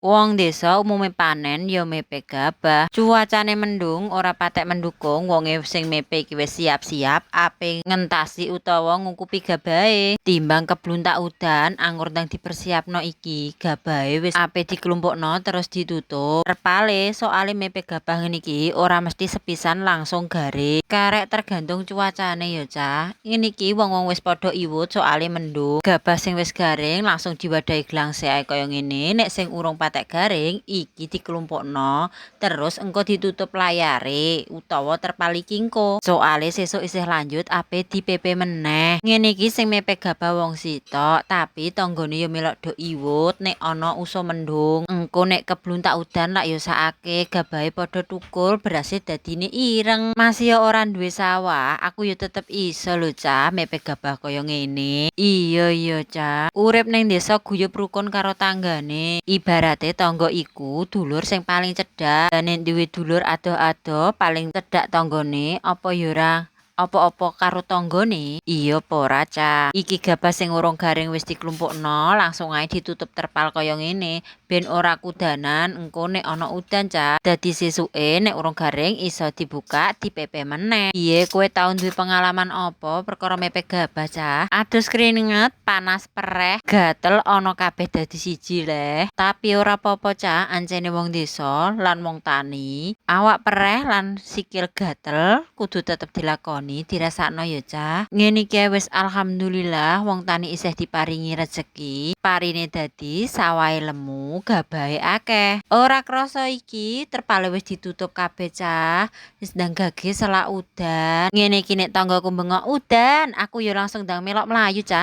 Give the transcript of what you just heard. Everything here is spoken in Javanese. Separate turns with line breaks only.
Wong desa umume panen ya mepe gabah. Cuacane mendung ora patek mendukung, wonge sing mepe iki wis siap-siap ape ngentasi utawa ngukupi gabahe. Timbang kebluntak udan, anggur ndang dipersiapno iki, gabahe wis ape diklumpukno terus ditutup terpale, soale mepe gabah ngene iki ora mesti sepisan langsung garing. Karek tergantung cuacane ya, Cah. Ngene iki wong-wong wis padha iwut soale mendung. Gabah sing wis garing langsung diwadahi glangse ae kaya ngene, nek sing urung patek garing iki diklumpukno terus engko ditutup layare utawa terpal iki engko. Soale sesuk isih lanjut ape dipepe meneh. Ngene iki sing mepe gabah wong sitok, tapi tanggane ya melok do iwut nek ana usum mendung. Engko nek kebluntak udan lak ya sakake gabahe padha tukul, berase dadine ireng. Masih ora duwe sawah, aku ya tetep iso lho, Cah, mepe gabah kaya ngene. Iya iya, Cah. Urip ning desa guyub rukun karo tanggane. Ibarate tangga iku dulur sing paling cedhak. Lah nek duwe dulur adoh-adoh paling cedhak tanggane, apa ya ora apa-apa karo tanggane? Iya apa ora, Cah? Iki gabah sing urung garing wis diklumpukno, langsung ae ditutup terpal kaya ngene ben ora kudanan engko nek ana udan, Cah. Dadi sesuke nek urung garing iso dibuka dipepe meneh. Piye, kowe tau duwe pengalaman apa perkara mepe gabah, Cah? Adus keringet, panas pereh, gatel ana kabeh dadi siji leh. Tapi ora apa-apa, Cah, ancene wong desa lan wong tani, awak pereh lan sikil gatel kudu tetep dilakoni, dirasakno ya, Cah. Ngene iki wis alhamdulillah wong tani isih diparingi rejeki, parine dadi, sawahe lemu, gabahe akeh. Ora krasa iki terpale wis ditutup kabeh, Cah. Wis ndang gage selak udan. Ngene iki nek tanggaku bengok udan, aku ya langsung ndang melok mlayu, Cah.